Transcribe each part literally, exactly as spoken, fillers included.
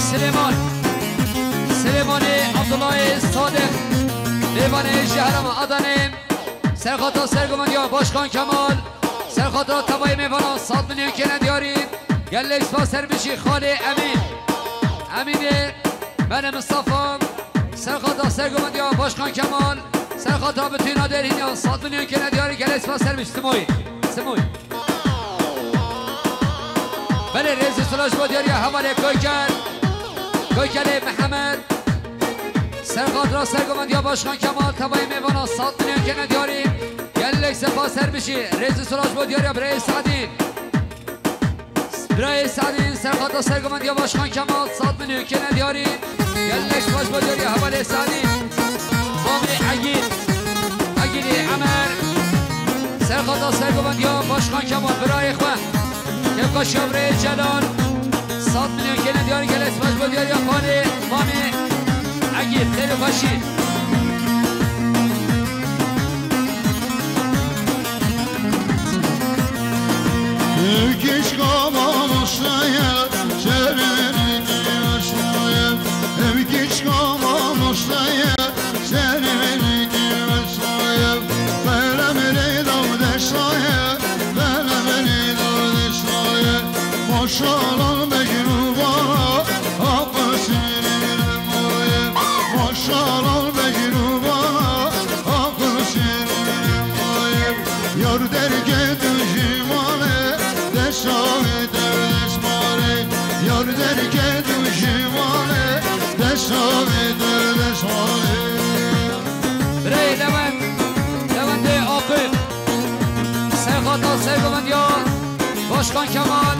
Silêman. Silêmanê Abdullahê Sadiq. Mêvanê ji herêma Adanê. Serxata sergovendiya Başkan Kemal. Serxata tevayê mêvana sed milyon kêne diyarî. Gelek spas ser bijî xalê Emîn. Emînê Mele Mistefa. Serxata sergovendiya Başkan Kemal. Serxata bitûna derhîniya sed milyon kêne diyarî. Gelek spas ser bijî Simoy. Simoy. Belê, rêzî sila ji bo diyariya hevalê Koyker. Koykerê Mihemed. Serxatra sergovendiya Başkan Kemal, tevayê mêvana sed milyon kêne diyarî. Gelek spas ser bijî. Rêzî sila ji bo diyariya birayê Sadî. Birayê Sadî, serxatra sergovendiya Başkan Kemal, sed milyon kêne diyarî. Gelek spas ji bo diyariya hevalê Sadî. Mamê Egîd. Egîdê Emer. Serxata sergovendiya Başkan Kemal, birayê xwe. Kevkaşiya birayê Celal. Sed milyon kêne diyarî, gelek spas bo diyariya xalê Mamê Egîd, xêr û xweşî. Ev kişka mamoste ye, şerê min kî aşna ye. Ev kişka mamoste ye, şerê min kî aşna ye. Qelemê daw deşta ye, qelemê daw deşta ye. Maşallah Mecnûbana, aqil şîrîn maye. Maşallah Mecnûbana, aqil şîrîn maye. Yar derketû ji malê, deşa wê dew deşmalê. Yar derketû ji malê, deşa wê dew deşmalê. Birayê Lewend, Lewendê Aqil. Serxata sergovendiya Başkan Kemal.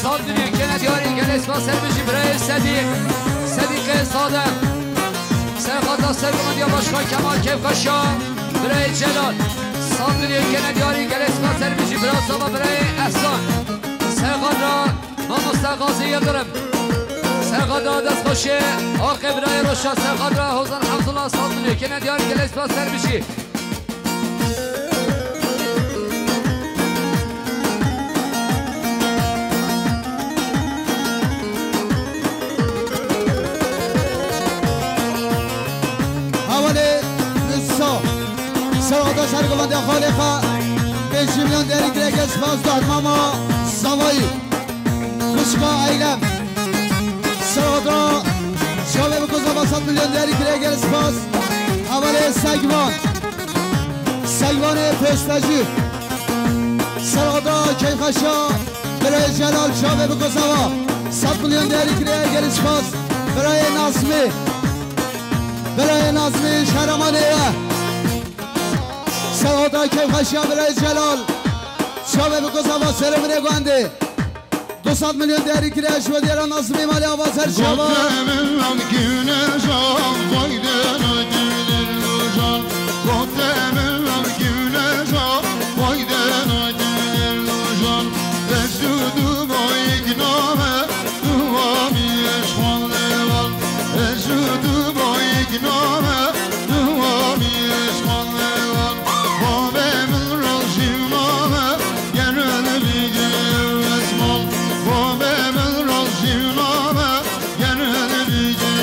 Sed milyon kêne diyarî, gelek spas ser bijî birayê Sedîq. Sedîqê Sade. Serxata sergovendiya Başkan Kemal, Kevkaşa. Birayê Celal. Sed milyon kêne diyarî, gelek spas ser bijî bira Sava, birayê Ehsan. Serxatra Mamoste Gazi Yildirim. Serxatra destxweşê Aqê birayê Roşa, serxatra Hozan Hamzullah, sed milyon kêne diyarî, gelek spas ser bijî. Hevalê Nisa. Serxata sergovendiya xalê xwe. Pênc milyon derî girêke spas dad mama Savayî. Xwişka Eylem. Serxatra çavê biko zava sed milyon derî girêke spas. Hevalê Segvan. Segvanê Pêstecî. Serxatra Keyxeşa. Birayê Celal çavê biko zava. Sed milyon derî girêke spas. Birayê Nazmî. Birayê Nazmî ji herêma Nêwe. Serxatra Keyxeşa birayê Celal. Çavê biko zava serê min ê guhende. Du sed milyon derî kiriye ji bo diyara Nazmî malê ava ser çava. Gote min lan güneşan, koydun ödülür lujan. Gote min lan güneşan, koydun ödülür lujan. Eşudu boyik name, duami eşman levan. Eşudu boyik name, duami eşman levan. Bavê min rojî name, Gerel bigir esman, bavê min rojî name, gerel bigir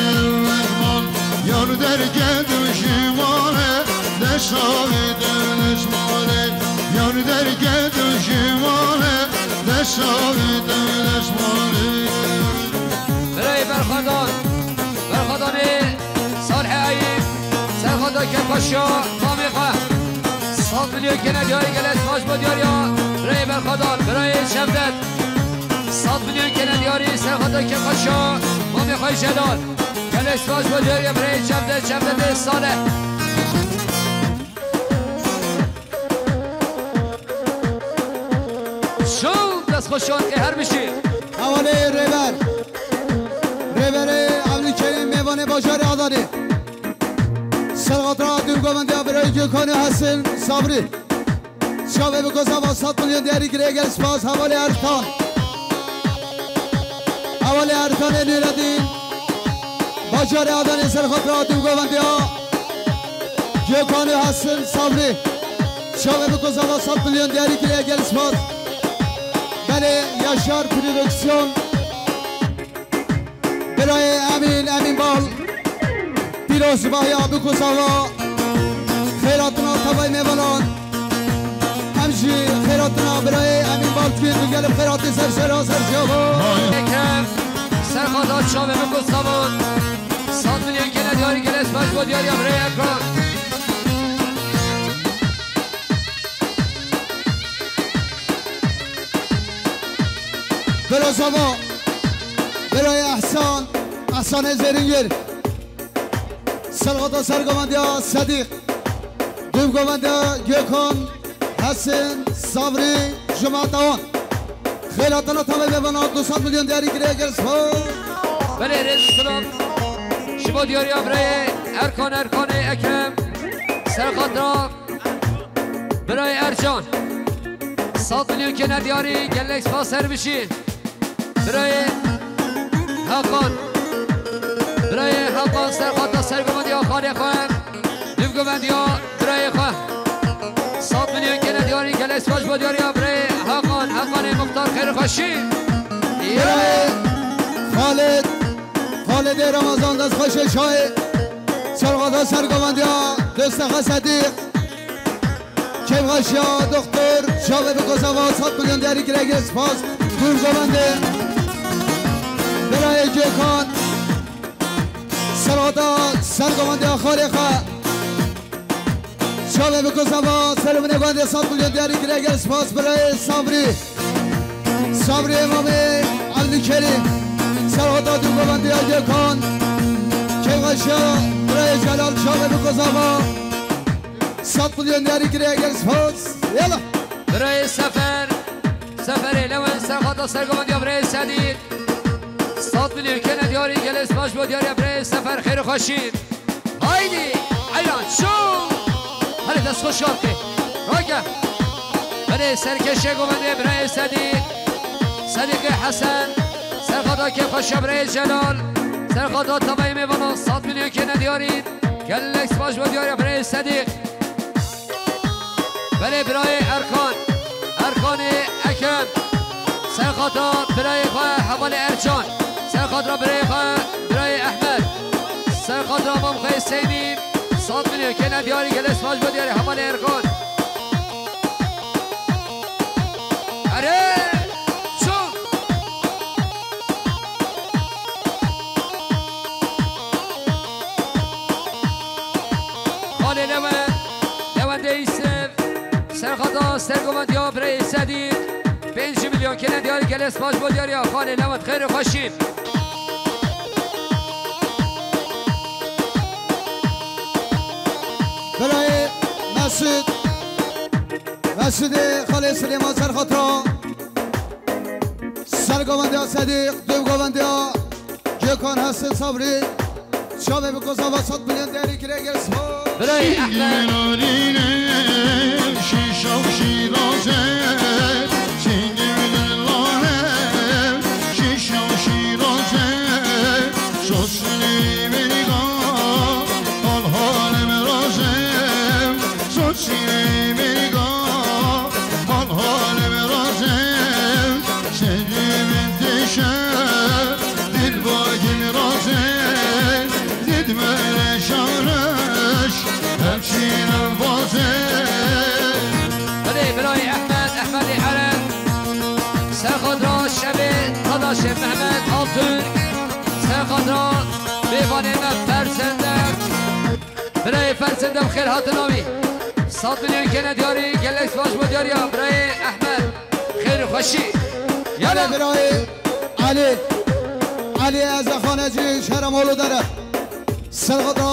esman. Yar derket û şimale, deşavê dew deşmale. Yar derket û şimale, deşavê dew deşmale. Birayê Berxwedan, Berxwedanê Salihê Eyîb, Serxweda Kêpaşiya, Mamê xwe. Sed milyon kêne diyarî, gelek spas bo diyariya birayê Berxwedan, birayê Cevdet. Sed milyon kêne diyarî, Serxweda Kêpaşiya, Mamê xwe Celal. Gelek spas bo diyariya birayê Cevdet, Cevdetê Salih. Şew destxweşan ê her bijî. Hevalê rêber. Rêberê Evlîkerîm mêvanê bajarê Adanê. Serxatra dû govendiya birayê Gökhanê Hesin Sabrî. Çavê biko zava sed milyon diyarî girê gel spas hevalê Ertan. Hevalê Ertanê Nûreddîn. Bajarê Adanê serxatra dû govendiya Gökhanê Hesin Sabrî. Çavê biko zava sed milyon diyarî girê gel spas. Belê Yaşar Prodüksiyon. Birayê Emîn, Emîn Bal, pîroz bahiya bikû sava, xêratina tevayê mêvanan. Em jî xêratina birayê Emîn Bal dikin, tu gelê xêratî ser şera ser şeva. Ekrem, serxada çavê bikû savan. Sed milyon kene diyarî, gelê spas bo diyariya birayê Ekrem. Pîroz sava, birayê Ehsan, Ehsanê Zêrîngir. Serxada ser govendiya Sedîq. Dûv govendiya Gökhan, Hesen, Sabrî, cemaeta wan. Xêratana tamê vevana du sed milyon diyarî kiriye gel spas. Belê rêz û silav. Ji bo diyariya birayê Erkan, Erkanê Ekrem. Serxada Birayê Ercan. Sed milyon kene diyarî, gelek spas ser bişî. Birayê Hakan. Birayê Hakan serxada ser govendiya xalê xwe. Dûv govendiya birayê xwe. Sed milyon kene diyarî, gelek spas bo diyariya birayê Hakan. Hakanê Muxtar xêr û xweşî. Birayê Xalid. Xalidê Ramazan dest xweşê çayê. Serxada ser govendiya Destexe Sedîq. Kêfxweşiya doktor, çavê bi kozava sed milyon diyarî kire, gelek spas. Dûv govendê. Birayê Gökhan. Serxada ser govendiya xalê xwe. Çavê bi kozava ser û binê govendê sed milyon diyarî kire, gelek spas. Birayê Sabrî. Sabrî Emamê Evlîkerîm. Serxada dûv govendiya Gökhan. Kêfxweşiya birayê Celal, çavê bi kozava. Sed milyon diyarî kiriye, gelek spas. Yala. Birayê Sefer, Seferê Lewen serxada ser govendiya birayê Sedîq. Sed milyon kene diyarî, gelek spas bo diyariya birayê Sefer, xêr û xweşî. Haydi, eyran, şû. Hele dest xweş şarkê. Rake. Birê serkeşê govendê birayê Sedîq. Sedîqê Hesen. Serxada kêfxweşiya birayê Celal. Serxada tavayê mêvanan sed milyon kene diyarî. Gelek spas bo diyariya birayê Sedîq. Belê birayê Erkan. Erkanê Ekrem. Serxada birayê xwe hevalê Ercan. Serxada birayê xwe birayê Ehmed. Serxada mam xwe Hüseyinî. Sed milyon kene diyarî, gelek spas bo diyarî hevalê Erkan. Erê! Çû! Xalê Lewend, Lewendê Yusuf, serxada ser govendiya birayê Sedîq, pênc milyon kene diyarî, gelek spas bo diyariya Xalê Lewend, xêr û xweşî. Birayê Mesûd, Mesûdê Xalê Silêman serxada. Ser govendiya Sedîq, dûv govendiya Gökhan Hesen Sabrî. Çavê bi kozava sed milyon diyarî kire, gelek spas. Birayê Ehmed. Şîşa û şîroze, çingî û dilane, şîşa û şîroze, şoşlî bêga, hal halê min roze, şoşlî bêga, hal halê min roze. Şehîdê min têşe, dil bagî min razê, did me re şareş, hemşîrem bazê. Belê birayê Ehmed, Ehmedê Erem. Serxadra şevê Tadaşê Mehmet Altun. Serxadra bêvanê me Fersende. Birayê Fersende bi xêr hatin navî. Sed milyon kene diyarî, gelek spas bo diyariya birayê Ehmed. Xêr û xweşî. Yala. Birayê Elî. Elî Ezexanecî şehra Molodere. Serxada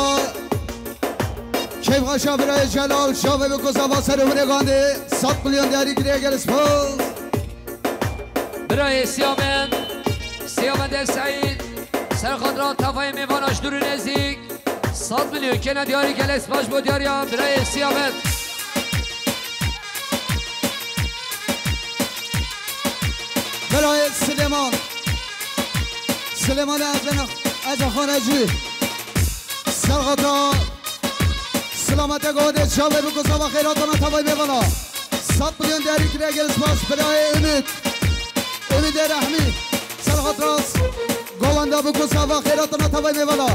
keyfxweşa birayê Celal, şavê bi kozava ser û binê gandê. Sed milyon diyarî kiriye, gelek spas. Birayê Siyamen, Siyamen de Seîd, serxadra tavayê mêvana ji dûr û nêzîk. Sed milyon kene diyarî, gelek spas bo diyariya birayê Siyamen. Birayê Silêman. Silêmanê Ezena, Ezexanecî. Serxada Silamete gode çavê bi kozava xeyratana tavayê mêvana. Sed milyon diyarî kiriye, gelek spas birayê Ümit. Ümit Erehmî. Serxada Govende Bi ku sava xêra tuna tavay mêvala.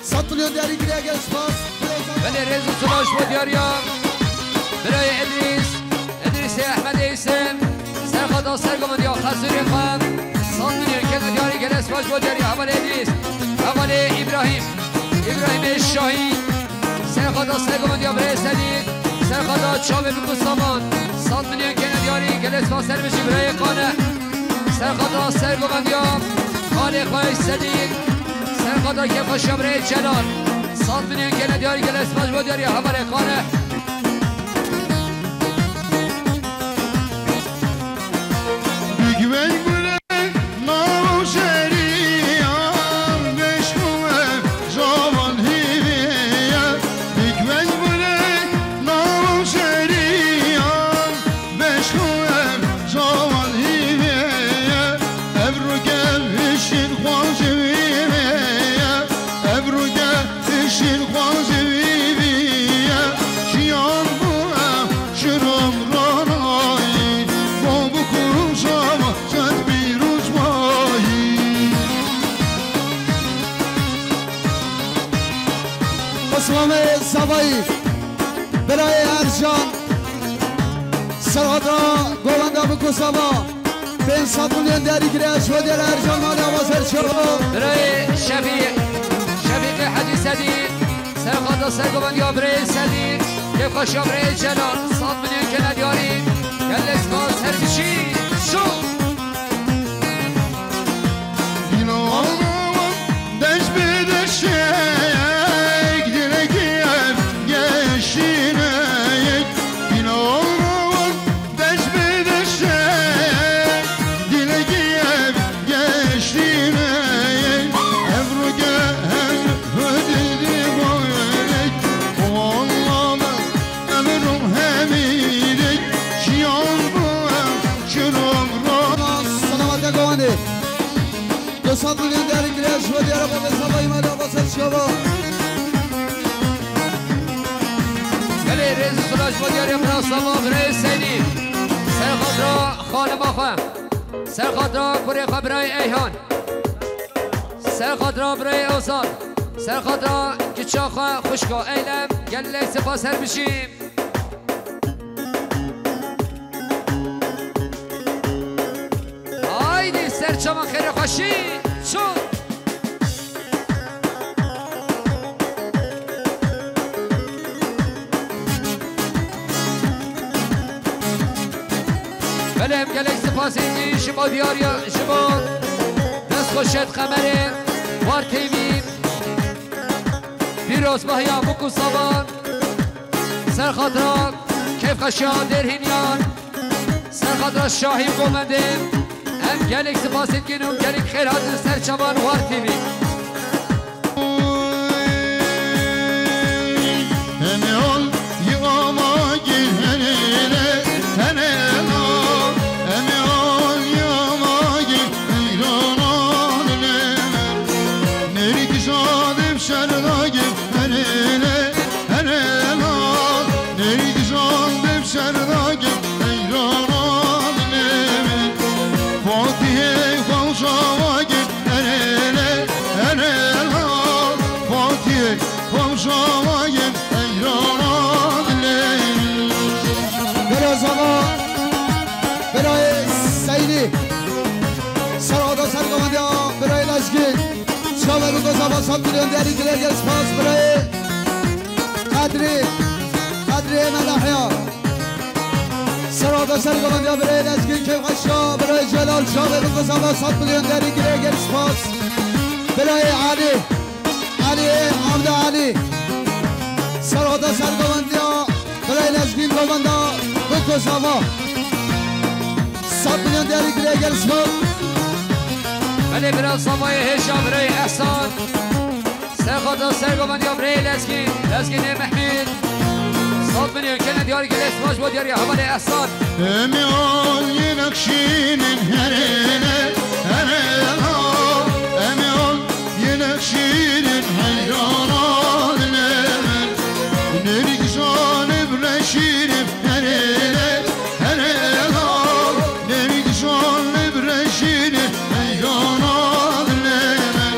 Sed milyon diyarî kiriye, gelek spas. Belê, rêz û silav ji bo diyariya birayê Idrîs, Idrîsê Ehmedê Îsim, serxata sergovendiya xezûrê xwe. Sed milyon kene diyarî, gelek spas ji bo diyariya hevalê Idrîs, hevalê Îbrahîm, Îbrahîmê Şahî, serxata sergovendiya birayê Sedîk, serxata çavê bi ku savan. Sed milyon kene diyarî, gelek spas, ser bijî birayê Qane. Serxata sergovendiya xalê xwe Sedîk, serxata kêfxweşiya birayê Celal. Sed milyon kene diyarî, gelek spas ji bo diyariya hevalê Qane. Bigweng bire nava şeriyan, beşkuwe javan hîviye. Bigweng bire nava şeriyan, Beşko ev cawan hîvê ye, ev rûke hişîr xwancê wî ye, ev rûke hişîr xwancê wî ye. Jiyan bû ev şirom ronayî, bo bikû cawan çend pîroz bayî. Osmanê Savayî, birayê Ercan, Serhatra govenda bi ku sava pênc sed milyon diyarî kiriye, ji bo diyar Ercan malê ava ser çava. Birayê Şefî, Şefîqê Hecî Sedî, serxata sergovendiya birayê Sedî, kêfxweşiya birayê Celal, sed milyon kene diyarî, gelek spas, her bijî, şû. Dîna wan deş bi deşek, dilekî ev geşîneyek. Dîna wan deş bi deşek, dilekî ev geşîneyek. Ev rûke her hudî boyek, o Allah'ım. Emir û hemîrek, jiyan bû ev şirom ro. Selamete Gowanê. Du sed milyon diyarî kiriye, ji bo diyara babê Savayî malê ava ser çava. Belê, rêz û silav ji bo diyarê bira Sava, birayê Seynî. Serxatra xanima xwe. Serxatra kurê xwe birayê Eyhan. Serxatra birayê Ozan. Serxatra kiça xwe xwişka Eylem. Gelek spas, her bijî. Haydi ser çavan xêrê xweşî. Çû. Belê, em gelek spasê dî ji bo diyariya, ji bo destxweşet Qemerê, War T V. Pîrozbahiya Bûk û Savan, serxatira kêfxweşiya Dêrhîniyan, serxatira Şahî Komendê, em gelek spasê dikin û gelek xêr hatin ser çavan War T V. Em ol yama gir henele, henela. Em ol yama gir heyrana dilemer. Nergî şadem şerda gir henele, henela. Nergî şadem şerda gir heyrana dilemer. Fatihê xwe şava gir Erele, erela, Fatihê, komşalayên heyrana dilê. Bela Zava, Belayê Seynî, Serhada Sergovendiya, Belayê Lezgîn, Çavê Biko Zava, sed milyon diyarî dilê, gel spas, Belayê Qedrî, Qedrî Melahiya. Serhada Sergovendiya birayê Lezgîn kêfxweşiya, birayê Celal Çavê Biko Zava sed milyon derî girê gel spas. Birayê Elî, Elî, Avda Elî. Serhada Sergovendiya birayê Lezgîn Govenda Biko Zava sed milyon derî girê gel spas. Belê bira Zavayê hêja birayê Ehsan. Serxata Sergovendiya birayê Lezgîn, Lezgînê Mehmîd. Sed milyon kene diyar gelek spas bo diyariya hevalê Ehsan. Em ê al yê nexşînin herêne, herêna. Em ê al yê nexşînin heyrana dilê min. Nerî kişanê bireşînin herêne, herêna. Nerî kişanê bireşînin heyrana dilê min.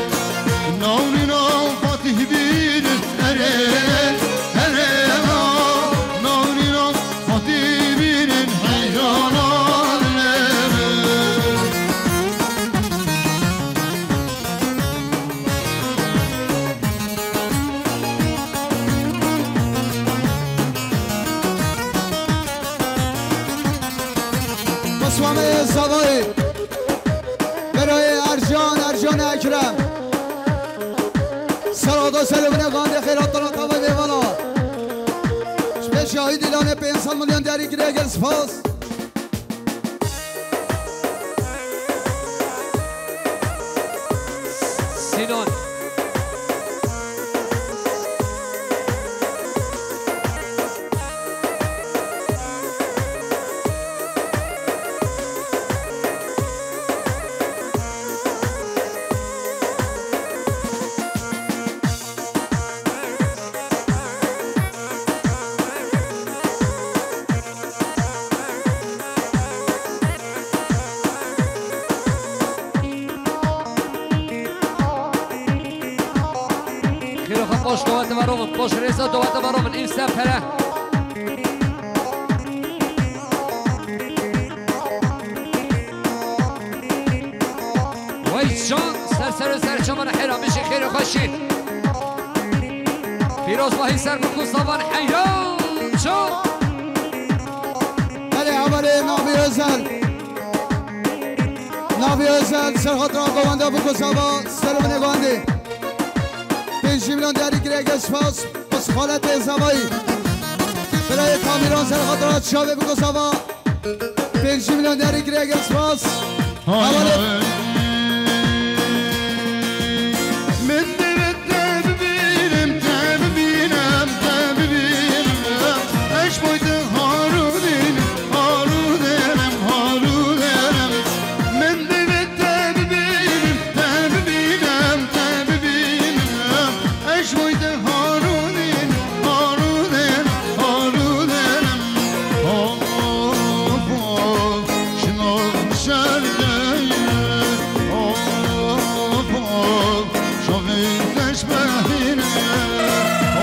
Ser û binê gandê xêr hatana tavayê mêvana. Ji pêş Şahî Dîlanê pênc sed milyon diyarî kiriye, gel spas. Sinan. Xêro xwe baş dawete verovin, baş rêza dawete verovin, înse pere. Wey can, ser ser û ser çaman hêra, bijî xêr û xweşî. Pîrozbahî ser bi ku zavan heya can. Belê, hevalê Navî Özel. Navî Özel, ser xatira govenda bi ku zava, ser binê govendê. Pêncî milyon diyarî kiriye, gel spas. Bas xaletê zavayî. Birayê Kamîran ser xatira çavê bi ku zava. Pêncî milyon diyarî kiriye, gel spas. Hevalê. Min divê te bibînim, te bibînim, te bibînim. Ez boy te harûdînim, harûdînim, harûdînim. Min divê te bibînim, te bibînim, te bibînim. Ez boy te harûdînim, harûdînim, harûdînim. Of, of, şinov şerdeyim. Of, of, şovîn teşbehîne.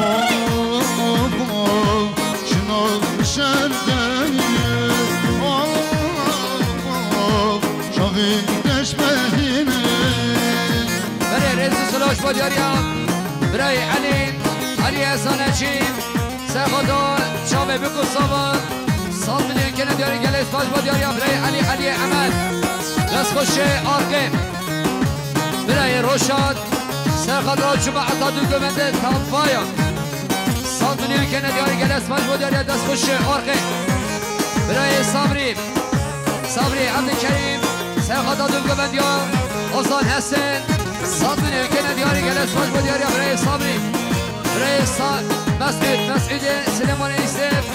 Of, of, şinov şerdeyim. Of, of, şovîn teşbehîne. Berê rêz û silaş bo diyariya birayê Elî, Elî Esanekî, Serxada çavê bi ku zava, sed milyon kene diyarî, gelek spas bo diyariya birayê Elî, Elî Emed. Dest xweş e Arqê. Birayê Roşan, Serxada çûme heta du govende tavaya. Sed milyon kene diyarî, gelek spas bo diyariya, dest xweş e Arqê. Birayê Sabrî. Sabrî Ebdulkerîm, Serxada du govendiya, Ozan Hesen, sed milyon kene diyarî, gelek spas bo diyariya birayê Sabrî. Birayê Sa-, Mesûd, Mesûdê Silêmanê Îsêf,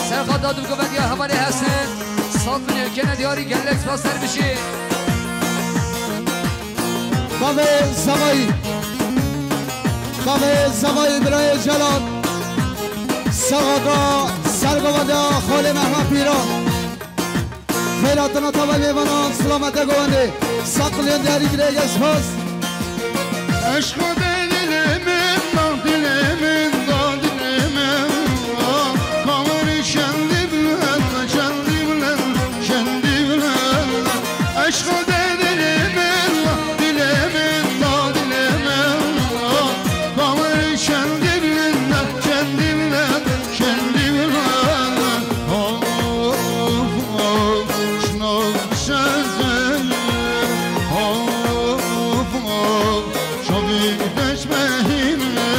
Serxada du govendiya hevalê Hesen, sed milyon kene diyarî, gelek spas ser bijî. Bavê Zavayî. Bavê Zavayî birayê Celal. Serxada ser govendiya xalê Mehmet Pîran. Xêr hatina tavayê mêvanan, silamete govendê. Sed milyon diyarî kiriye, gel spas. Eşqa de dilê min, da dilê min, da dilê min, da. Kamerî şendî bilend, şendî bilend, şendî bilend. Eşqa de dilê min, da dilê min, da dilê min, da. Kamerî şendî bilend, şendî bilend. Şendî bilend, of, of, şinov şerdeyim. Of, of, şovîn teşbehîne.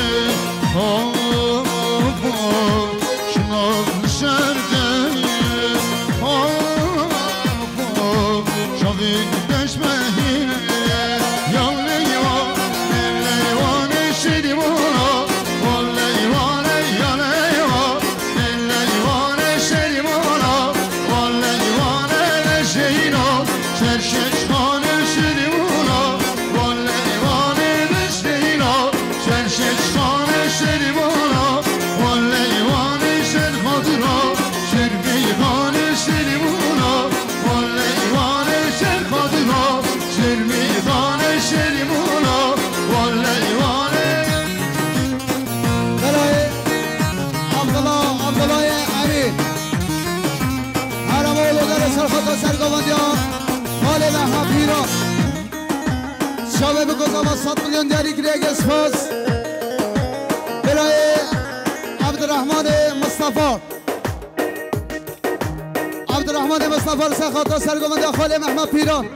Of, of, şinov şerdeyim. Of, of, şovîn teşbehîne. Ya leywa, leywa neşirî bora. Belayê Abdullah, Abdullahê Emîn. Herem oğlu dere serxata sergovendiya. Xalê Mehmet Pîran. Çavê bi gozava sed milyon diyarî kiriye, gel spas. Belayê Abdurrahmanê Mustafa. Abdurrahmanê Mustafa li serxata sergovendiya xalê Mehmet Pîran.